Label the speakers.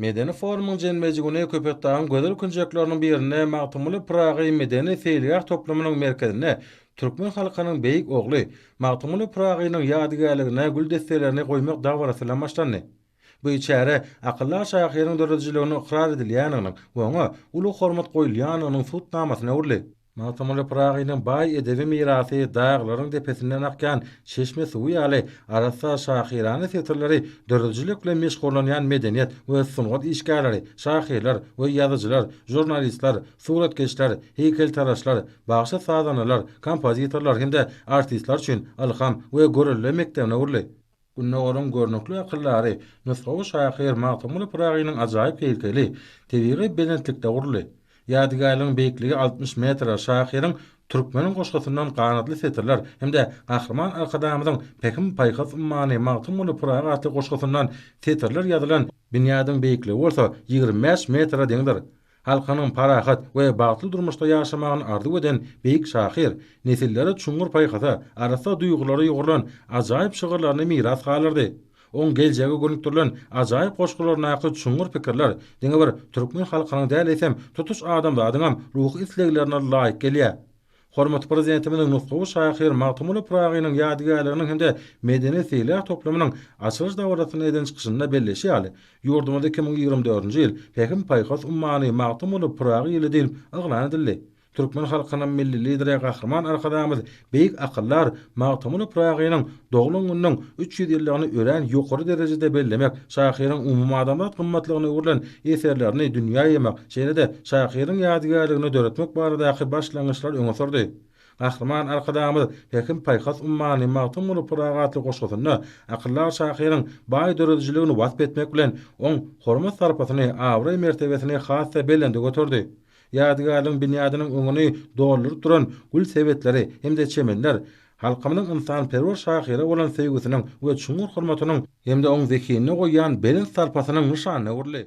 Speaker 1: Medeni forumyň jemleýji güni Köpetdagyň gözel künjekleriniň birinde Magtymguly Pyragy medeni-seýilgäh toplumynyň merkezinde türkmen halkynyň beýik ogly Magtymguly Pyragynyň ýadygärligine gül desselerini goýmak dabarasy bilen başlandy. Bu çäre akyldar şahyryň döredijiliginiň ykrar edilýändiginiň we oňa uly hormat goýulýandygynyň subutnamasyna öwrüldi. Magtymguly Pyragynyň baý edebi mirasy daglaryň depesinden akýan çeşme suwy ýaly arassa şahyrana setirleri döredijilik bilen meşgullanýan medeniýet we sungat işgärleri, şahyrlar we ýazyjylar, žurnalistler, suratkeşler, heýkeltaraşlar, bagşy-sazandalar, kompozitorlar hem-de artistler üçin ylham we görelde mekdebine öwrüldi. Gündogaryň görnükli akyldary, nusgawy şahyr Magtymguly Pyragynyň ajaýyp heýkeli tebigy belentlikde guruldy. Ýadygärligiň beýikligi 60 metre, şahyryň Türkmeniň goşgusyndan ganatly setirler hem-de Gahryman Arkadagymyzyň Pähim-paýhas ummany Magtymguly Pyragy atly goşgusyndan setirler ýazylan binýadyň beýikligi bolsa 25 metre deňdir. Halkynyň parahat we bagtly durmuşda ýaşamagyny arzuw eden beýik şahyr nesillere çuňňur paýhasa, arassa duýgulara ýugrulan ajaýyp şygyrlaryny miras galdyrdy. Oň geljege gönükdirilen ajaýyp goşgularyndaky çuňňur pikirler diňe bir türkmen halkynyň däl, eýsem, tutuş adamzadyňam ruhy isleglerine laýyk gelýär. Hormatly Prezidentimiziň nusgawy şahyr Magtymguly Pyragynyň ýadygärliginiň hem-de medeni-seýilgäh toplumynyň açylyş dabarasynda eden çykyşynda belleýşi ýaly, ýurdumyzda 2024-nji ýyl Pähim-paýhas ummany Magtymguly Pyragy ýyly diýlip yglan edildi. Türkmen halkynyň Milli Lideri Gahryman Arkadagymyz beýik akyldar Magtymguly Pyragynyň doglan gününiň 300 ýyllygyny örän ýokary derejede bellemek, şahyryň umumadamzat gymmatlygyna öwrülen eserlerini dünýä ýaýmak, şeýle-de şahyryň ýadygärligini döretmek baradaky başlangyçlary öňe sürdi. Gahryman Arkadagymyz Pähim-paýhas ummany Magtymguly Pyragy atly goşgusynda akyldar şahyryň baý döredijiligini wasp etmek bilen, oň hormat-sarpasyny, abraý-mertebesini has-da belende göterdi. Ýadygärligiň binýadynyň öňüni dolduryp duran gül sebetleri hem-de çemenler halkymyzyň ynsanperwer şahyra bolan söýgüsiniň we çuňňur hormatynyň hem-de oň zehinine goýýan belent sarpasynyň nyşanyna öwrüldi.